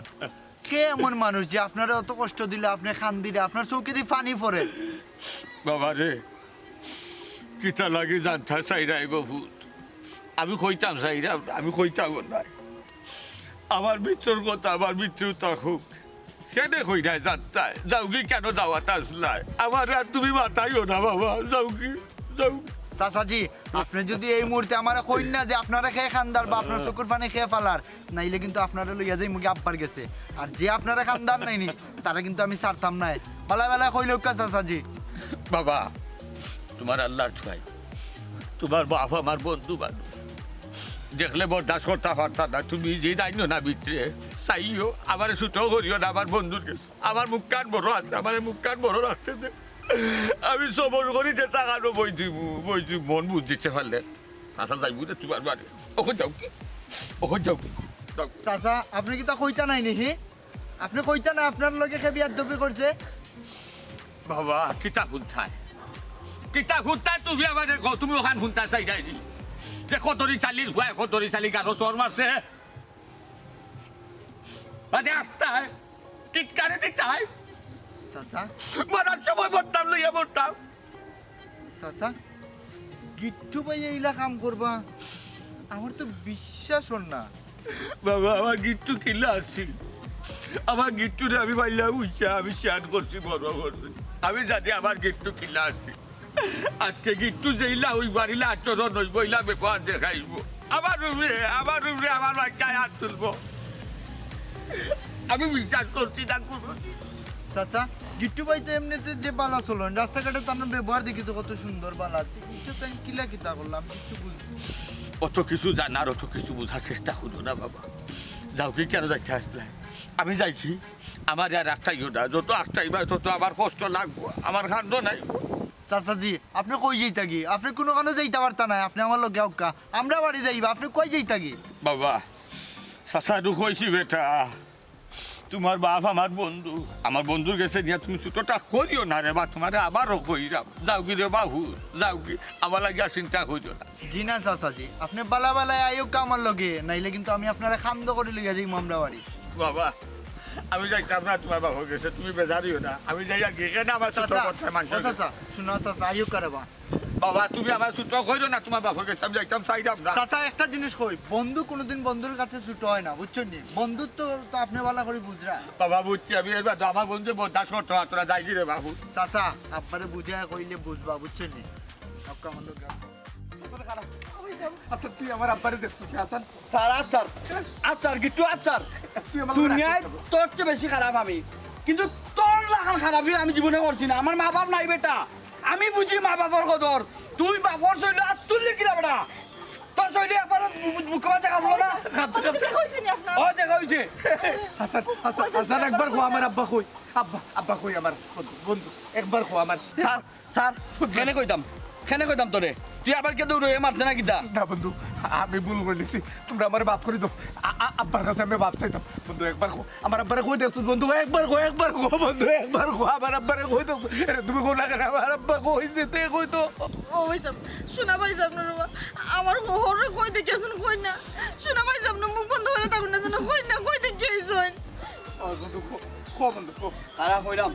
কে এমন মানুষ যে আপনারে অত কষ্ট দিলে আপনি কান্দিরা, আপনার চউখেদি পানি পড়ে? বাবা রে, কিতা লাগি জানতা চাইরায় গো পুত? আমি কইতাম চাইরাম, আমি কইতাম নায়। আমার ভিতর কথা আমার ভিতরেউ থাকুক। কেনে কইরায় জানতায়? যাওগি কেনে দাওয়াত আছলায়? আমারে আর তুমি মাতাইও না বাবা, যাওগি, যাও। চাচাজি, আপনি যদি এই মুহূর্তে আমারে কইন না যে আপনারে কে কান্দার বা আপনার চকুর পানি কে ফালার, নাইলে কিন্তু আপনারে লইয়া যাইমুগি আব্বার গেছে। আর যে আপনারে কান্দার নাইনি, তারে কিন্তু আমি ছাড়তাম নায়। বালা বালা কইলে উক্কা চাচাজি। বাবা, তুমার আল্লার দোয়াই, তুমার বাপ আমার বন্ধু মানুষ। দেখলে বরদাস্ত করতা পারতা না, তুমি যে যাইনো না ভিতরে, চাইও, আমারে ছুটো করিও না আমার বন্ধুর গেছে। আমার মুখখান বড় আছে, আমারে মুখখান বড় রাখতে দে। আমি সবর করি যে টাকানো বই দিমু, বই দিমু, মন বুঝ দিতে পারলে। আচ্ছা, যাইমু রে তুমার বাড়ি। অখন যাওগি? অখন যাওগি? যাও। চাচা, আপনি কিতা কইতা নায় নি? আপনি কইতা না আপনার লগে কে বেয়াদবি করছে? বাবা, কিতা হুনতায়? কিতা হুনতায় তুমি আমারে কও? তুমি অখান হুনতায় চাইরায় নি? যে কদরি চালির পুয়ায় কদরি চালি গারো চড় মারছে। বাদে আস্তায় টিটকারি দিতায়। চাচা। মরার সময় মরতাম লইয়া মরতাম। চাচা, গিট্টু ভাইয়ে ইলা কাম করবা? আমার তো বিশ্বাস অর না। বাবা, আমার গিট্টু কিলা আছিল? আমার গিট্টুরে আমি পাইলাম উইচা, আমি শিয়ান করছি, বড় করছি। আমি জানি আমার গিট্টু কিলা আছিল। আজকে গিট্টু যেইলা অইবার ইলা আচরণ অইবো, ইলা ব্যবহার দেখাইবো। আমার উপরে, আমার উপরে আমার বাচ্চায় হাত তুলবো। আমি বিশ্বাস করছি না কোনোদিন। চাচা, গিট্টু ভাই তো এমনিতে যে বালা চলন, রাস্তাঘাটে তান ব্যবহার দেখি তো কত সুন্দর বালা। ইটা তো আমি কিলা কিতা করলাম, কিচ্ছু বুঝি না। অত কিছু জানার, অত কিছু বুঝার চেষ্টা করিও না বাবা। যাওগি, কেনে যাইতে আছলায়? আমি যাইগি, আমারে আর আটকাইও না। যত আটকাইবায় তত আমার কষ্ট লাগবো, আমার কান্দন আইবো। চাচাজি, আপনি কই যাইতাগি? আপনি কুনুখানো যাইতা পারতা নায়, আপনি আমার লগে আউক্কা। আমরার বাড়ি যাইবা, আপনি কই যাইতাগি? বাবা, চাচারে কইছি বেটা, তুমার বাপ আমার বন্ধু, আমার বন্ধুর গেছে নিয়া তুমি ছুটোটা করিও না রে বা, তুমারে আবারও কইরাম, যাওগি রে বাবু, যাওগি, আমার লাগি আর চিন্তা করিও না। জি না চাচাজি, আপনি বালা বালায় আইউক্কা আমার লগে, নাইলে কিন্তু আমি আপনারে কান্দো করি লইয়া যাইমু আমরার বাড়ি। বাবা, আমি যাইতাম না তুমার বাপর গেছে, তুমি বেজার অইও না, আমি যাইয়াগি, কেনে আমার ছুটো চাচা, করছে মানুষ। ও চাচা, শুনো চাচা, আইউক্কা রে বা। বাবা, তুমি আমারে ছুটো কইরো না, তুমার বাপর গেছে আমি যাইতাম চাইরাম না। চাচা, একটা জিনিস কই, বন্ধু কোনোদিন বন্ধুর কাছে ছুটো অয় না, বুঝছইন নি? বন্ধুত্ব তো আপনি বালা করি বুঝরা। বাবা, বুঝছি আমি, এর বাদে আমার বন্ধু বরদাস্ত করতে পারতো না, যাইগি রে বাবু। চাচা, আব্বারে বুঝাইয়া কইলে বুঝবা, বুঝছইন নি? আউক্কা আমার লগে। হাসান, খাড়া। হাসান, তুই আমার আব্বারে দেখছস না, হাসান? স্যার, আচ্ছা, আচ্ছা, গিট্টু, আচ্ছা। তুই আমার লগে দুনিয়ায় রাগ করতে তোর চেয়ে বেশি খারাপ আমি, কিন্তু তোর লাখান খারাপি আমি জীবনে করছি না। আমার মা বাপ নাই বেটা, আমি বুঝি মা বাপর কদর। তুই বাপর শৈল আর তুললি কিনা বেটা? তোর শৈলে একবার মুখে মাঝে খাবো না। কাঁদতে, কাঁদতে। দেখা হইছে নি আপনার? ও, দেখা হইছে। হাসান, হাসান, হাসান, একবার কো আমার আব্বা কই। আব্বা, আব্বা কই আমার বন্ধু, বন্ধু, একবার কো আমার। স্যার, স্যার, কেনে কইতাম, কেনে কইতাম তোরে? তুই আবার কে দৌড়ে মারতে না কিতা? না বন্ধু, আমি ভুল করিলিছি, তুমরা আমারে মাফ করি দেও। আ-, আ-, আব্বার কাছে আমি মাফ চাইতাম। বন্ধু, একবার কও, আমার আব্বারে কই দেখছো বন্ধু, একবার কও, একবার কও বন্ধু, একবার কও, আমার আব্বারে কই দেখছো। এরে তুমি কও না কেনে, আমার আব্বা কই দিতে কই তো। ও ভাইসাব, শোনা ভাইসাব না রে বা, আমার হরে কই দেখিয়াছইন কই না, শোনা ভাইসাব না, মুখ বন্ধ করি থাকইন না যেন, কই না, কই দেখিয়াছইন। ও বন্ধু, কও, কও বন্ধু, কও। তারা কইলাম,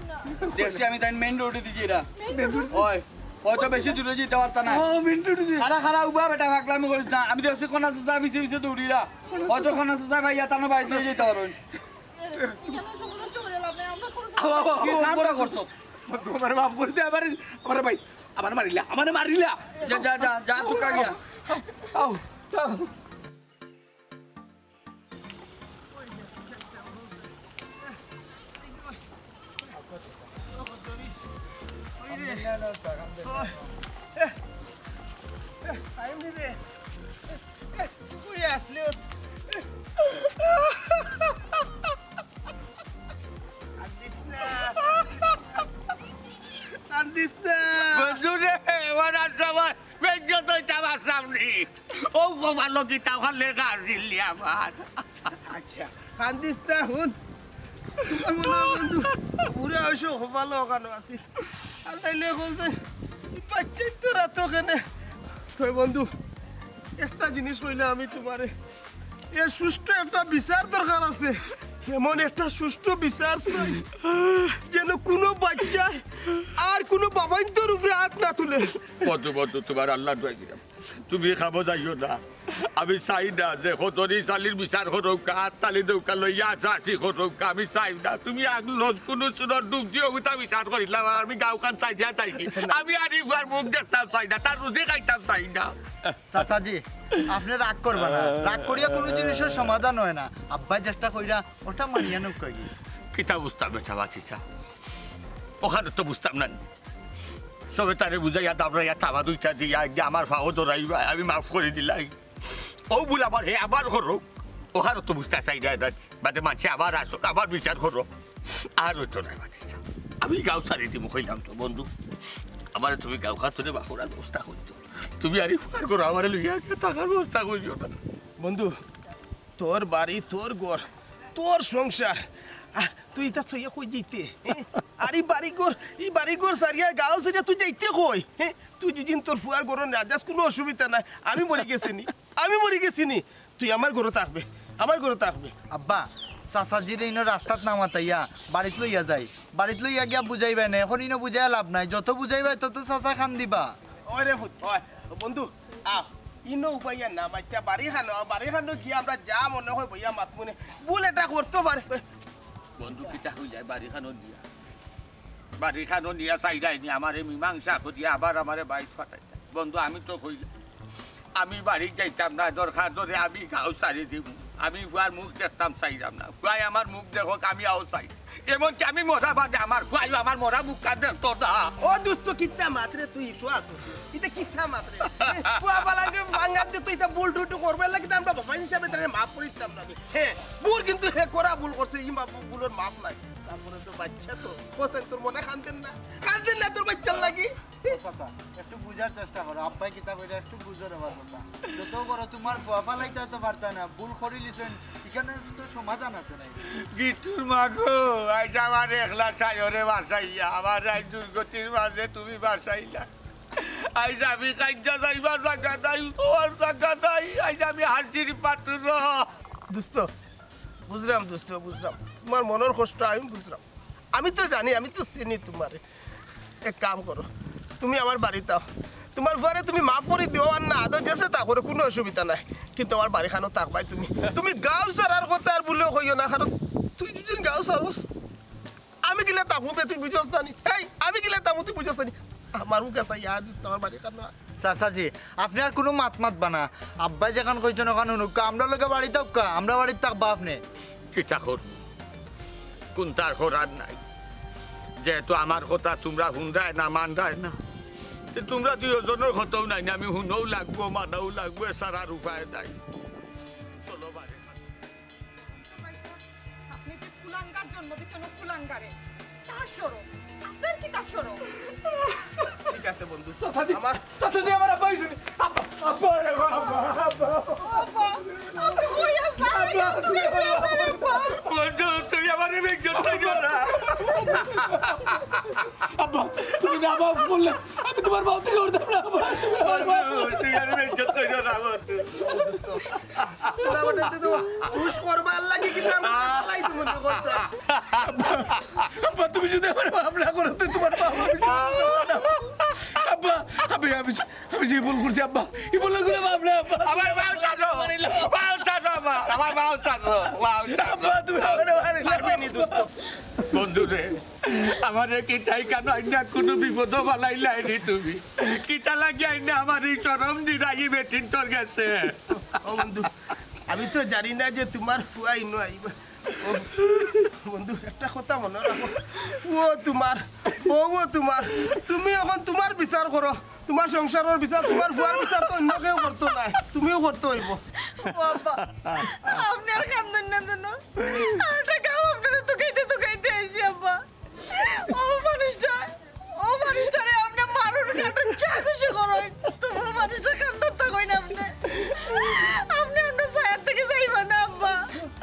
দেখছি আমি তাই মেইন রোডে দিছি এরা। Main road? ওই, হয়তো বেশি দূরে যাইতা পারতা না। ও, মেইন রোডে দি। খাড়া, খাড়া, উবা বেটা, পাগলামি করিস না। আমি দেখছি কোনা চাচা পিছে পিছে দৌড়িরা। হয়তো কোনা চাচা ভাইয়া তানো বাইরে লই যাইতা পারইন। কেন সময় নষ্ট করে লাভ নাই, আমরা কোনো আও, আও, আও, কি আও, কামটা আও। করছো? বন্ধু, আমারে মাফ করি দে, আমারে, আমারে ভাই, আমারে মারিলা, আমারে মারিলা। যা, যা, যা, যা, তুই কাগিয়া। আও, আও। কান্দিস না, কান্দিস না। বন্ধু রে, ওরা সবাই বেজ্জত হইতাম আসলাম নি। ও বাবা, লোকি তাহলে গাছ দিলি আমার। আচ্ছা, কান্দিস না, হুন। তোমার মনে হয় বন্ধু, বুড়া হইছো, কপালো ওখানো আছি। আর তাইলে কও যে, বাচ্চাই তো রাত ওখানে। তো বন্ধু, একটা জিনিস কইলে আমি তোমারে, এর সুষ্ঠু একটা বিচার দরকার আছে। এমন একটা সুষ্ঠু বিচার চাই, যেন কোনো বাচ্চায় আর কোনো বাবাইন্তর উপরে হাত না তুলে। বন্ধু, বন্ধু, তোমার আল্লাহ দোয়াই দিলাম, তুমি খাবো যাইও না। আমি চাই না যে হতরি চালির বিচার করুক, আর তালি দৌকা লইয়া আশা আশি করুক, আমি চাই না। তুমি আগ লস কোনো চুরর ডুব দিও, উতা বিচার করিলাম, আর আমি গাঁওখান চাই দিয়া চাইছি। আমি আর ইবার মুখ দেখতাম চাই না, তার রুজি খাইতাম চাই না। চাচাজি, আপনি রাগ করবা না, রাগ করিয়া কোনো জিনিসের সমাধান হয় না। আব্বাই যেটা কইরা, ওটা মানিয়া নৌকা গিয়ে। কিতা বুঝতাম বেটা বাতিজা, ওখানে তো বুঝতাম না। সবে তারে বুঝাইয়া দাবড়াইয়া থাবা দুইটা দিয়া যে আমার ফাও ধরাইবা, আমি মাফ করি দিলাই। ও ভুল আমার, হে আবার করো। ওখানে তো বুঝতা চাই না, না, বাদে মানষে আবার আসো, আবার বিচার করো। আর হইতো না বাতিজা, আমি গাঁও ছাড়ি দিমু কইলাম তো বন্ধু। আমারে তুমি গাঁও খাতুনে বাকুড়ার ব্যবস্থা করতো। তুমি আর এই ফুকার করো, আমারে লইয়া গিয়া থাকার ব্যবস্থা করিও না। বন্ধু, তোর বাড়ি, তোর ঘর, তোর সংসার। আহ, তুই ইতা ছইয়া কই যাইতে, হ্যাঁ? আর এই বাড়ি ঘর, এই বাড়ি ঘর ছাড়িয়া, গাঁও ছাড়িয়া তুই যাইতে কই, হ্যাঁ? তুই যদি তোর ফুয়ার ঘরো না যাস, কোনো অসুবিধা নাই। আমি মরি গেছি নি, আমি মরি গেছি নি। তুই আমার ঘরো থাকবে, আমার ঘরো থাকবে। আব্বা, চাচাজিরে ইনো রাস্তাত না মাতাইয়া বাড়িত লইয়া যাই। বাড়িত লইয়া গিয়া বুঝাইবায় না, এখন ইনো বুঝাইয়া লাভ নাই। যত বুঝাইবায় তত চাচা কান্দিবা। ওই রে ফুত, ওই, বন্ধু, আহ, ইনো উপায় না, মাইতা বাড়ি খানো, বাড়ি খানো গিয়া আমরা যা মনে হয় বইয়া মাতমুনে। ভুল এটা করতে পারে। বন্ধু, কিতা কইলায় বাড়ি খানো দিয়া? বাড়ি খানো নিয়া চাইরায় নি, আমারে মীমাংসা করিয়া আবার আমারে বাইত ফাটাইতা। বন্ধু, আমি তো কইলাম, আমি বাড়িত যাইতাম না, দরকার ধরে আমি গাঁও ছাড়ি দিমু। আমি ফুয়ার মুখ দেখতাম চাইরাম না, ফুয়ায় আমার মুখ দেখুক, আমি আও চাই। এমনকি আমি মরা বাদে আমার ফুয়ায় আমার মরা মুখ কান দেখতো না। ও দুস্ত, কিতা মাতরে তুই, ইতো আছস? ইতা কিতা মাতরে? ফুয়া ফালাঙ্গে বাঙ্গাত দে তুই ইতা ভুল টুটু করবে, এর লাগি তো আমরা বাবা হিসাবে তারে মাফ করি দিতাম না। হে, ভুল কিন্তু হে করা ভুল করছে, ই মা-, ভুলর মাফ নাই। তারপরে তো বাচ্চা তো, হোসেন তোর মনে কান্দের না, কান্দের না তোর বাচ্চার লাগি। ও চাচা, একটু বুঝার চেষ্টা করো, আব্বাই কিতা কইরা একটু বুঝো রে বাবা। যত বড় তোমার ফুয়া ফালাইতে তো পারতা না, ভুল করিলিছইন, ইখানো তো সমাধান আছে নাই। গিট্টুর মা গো, আইজ আমার একলা ছায়রে বাঁচাইয়া, আমার আইজ দুর্গতির মাঝে তুমি বাঁচাইলা। আইজ আমি কাইন্দা যাইবার জাগা নাই, শোয়ার জাগা নাই, আইজ আমি হাজির পাতুর। দোস্ত, বুঝলাম দোস্ত, বুঝলাম। তোমার মনর কষ্ট আমি বুঝলাম। আমি তো জানি, আমি তো চিনি তোমারে। এক কাম করো, তুমি আমার বাড়িত আও। তোমার ফুয়ারে তুমি মাফ করি দিও আর না, আদর যেছে তা করো, কোনো অসুবিধা নাই। কিন্তু আমার বাড়ি খানো থাকবায় তুমি। তুমি গাঁও ছাড়ার কথা আর ভুলেও কইও না, কারণ তুই যদি গাঁও ছাড়স, আমি কিলা থাকমু বে, তুই বুঝস না নি? এই, আমি কিলা থাকমু, তুই বুঝস না নি? আমার মুখে চাইয়া দোস্ত, আমার বাড়ি খানো। চাচাজি, আপনে আর কুনু মাত মাতবা না। আব্বায় যেখান কইছইন অখান হুনুক্কা, আমরার লগে বাড়িত আউক্কা, আমরার বাড়িত থাকবা আপনে। কিতা করমু? কুন্তা করার নাই। যেহেতু আমার কথা তুমরা হুনরায় না, মানরায় না, তে তুমরা দুইওজনর কথাও নাই না, আমি হুনাও লাগবো, মানাও লাগবো, এছাড়া আর উপায় নাই। চলো বাড়ি। আপনে যে কুলাঙ্গার জন্ম দিছইন, ও কুলাঙ্গারে। তার শরম। আর কিতা শরম? ঠিক আছে বন্ধু। চাচাজি, আমার চাচাজি, আমার আব্বা আইছইন। আব্বা, আব্বা, আব্বা, আব্বা। আব্বা, আপনি কই আছলা? আমি কিন্তু গেছি আপনার আব্বা। বন্ধু, তুমি আমার বেজ্জত করিও না। আব্বা, তুমি না মাফ করলে আমি তোমার বাপ থেকে উঠতাম না, আব্বা। তুমি আমার বাপ। বন্ধু, তুমি আর বেজ্জত করিও না, বন্ধু। তোরা ওটাতে তো পুশ করবার লাগি কিন্তু আমি ফালাই তুমি মনে করছো। আব্বা, তুমি যদি আমার মাফ না করো, তো তোমার বাপ আমি। আব্বা, আমি, আমি, আমি যে ভুল করছি, আব্বা, এই ভুল করে মাফ না, আব্বা। আমার বাপ ছাড়ো, বাপ ছাড়ো আমার, আমার বাপ ছাড়ো, বাপ ছাড়ো। আব্বা, তুমি আমার মারিলা। পারবে নি দোস্ত। বন্ধু রে, আমারে কিতা কেনে আইনা কুনু বিপদো ফালাইলায় নি তুমি? কিতা লাগি আইনা আমার এই শরম দিরাই বেটিন্তর গেছে? ও বন্ধু, আমি তো জানি না যে তোমার ফুয়া ইনো আইবা। ও বন্ধু, একটা কথা মনে রাখো, ফুয়া তোমার, বউও তোমার, তুমি এখন তোমার বিচার করো, তোমার সংসারর বিচার, তোমার ফুয়ার বিচার তো অন্য কেউ করতো নায়, তুমিও করতে অইবো। ও আব্বা, আপনি আর কান্দইন না কেনে? আর একটা গাও আপনারে তুকাইতে তুকাইতে আইছি আব্বা। ও মানুষটা, ও মানুষটারে আপনি মারুন, কাটুন, যা খুশি করুন, তবু মানুষটা কান্দাত থাকইন আপনি। আপনি আপনার ছায়ার থেকে যাইবা না আব্বা।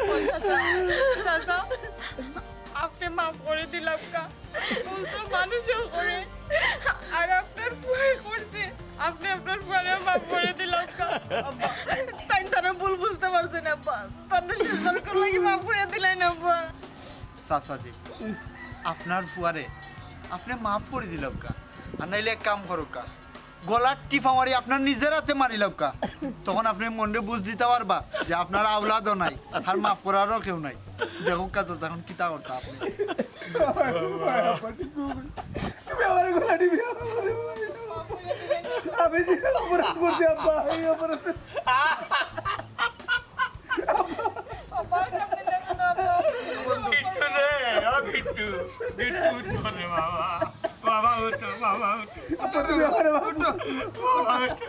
ও চাচা, চাচা, আপনি মাফ করে দিলাম কা। ভুল তো মানুষেও করে, আর আপনার ফুয়ায় করছে। আপনি আপনার ফুয়ারে মাফ করে দিলাম কা। আব্বা, তাইন তারা ভুল বুঝতে পারছেন আব্বা। তার না শেষবারকার লাগি মাফ করে দিলেন আব্বা। চাচাজি, আপনার ফুয়ারে আপনি মাফ করি দিলাম কা, আর নাইলে এক কাম করো কা, গলার টিপা মারি আপনার নিজের হাতে মারিলাম কা। তখন আপনি মনরে বুঝ দিতা পারবা যে আপনার আওলাদও নাই, আর মাফ করারও কেউ নাই। দেখো কা চাচা, এখন কিতা করতা আপনি? তুমি আমার গলা টিপে আমার মারিলা। আমি যে অপরাধ করছি, আব্বা, এই অপরাধ। বিট্টু রে, ও বিট্টু, বিট্টু উঠো রে বাবা, বাবা উঠো, বাবা উঠো, আব্বা, তুমি আমার মাফ বাবা উঠো।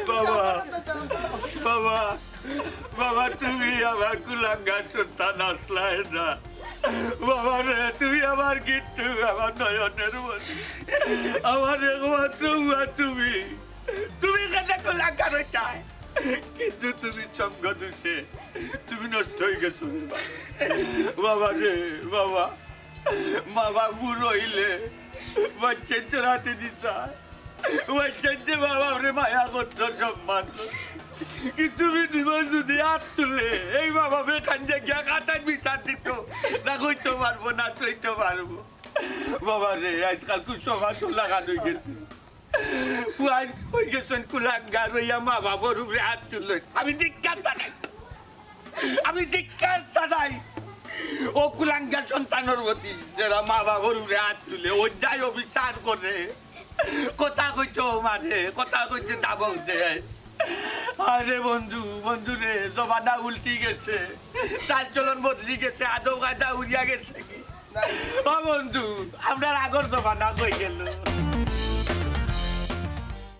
বাবা, বাবা, বাবা, তুমি আমার কুলাঙ্গার সন্তান আছলায় না। বাবা রে, তুমি আমার গিট্টু, আমার নয়নের মণি, আমার একমাত্র ফুয়া তুমি। তুমি কেনে কুলাঙ্গার অইতায়? কিন্তু তুমি সঙ্গ দোষে তুমি নষ্ট অই গেছো রে বাবা। বাবা রে, বাবা, মা বাপ বুড়া অইলে বাচ্চাইন্তর আতে দিতা। বাচ্চাইন্তে মা বাপরে মায়া করতো, সম্মান করতো। কিন্তু তুমি নিমা যদি আত তুলে, এই মা বাপে কান্দে গিয়া কাতার বিচার দিত। না কইতো পারবো, না সইতো পারবো। বাবা রে, আজকাল তো সমাজও লাগান অই গেছে। ফুয়াইন অই গেছইন কুলাঙ্গার অইয়া মা বাপর উপরে আত তুলইন। আমি ধিক্কার জানাই। আমি ধিক্কার জানাই। ও কুলাঙ্গার সন্তানর প্রতি, যেরা মা বাপর উপরে আত তুলে, অন্যায় অবিচার করে। কথা কইতো মারে, কথা কইতে দাবক দেয়। আরে বন্ধু, বন্ধু রে, জমানা উল্টি গেছে, চাল চলন বদলি গেছে, আদব কায়দা উড়িয়া গেছে কি? ও বন্ধু, আমরার আগর জমানা কই গেল?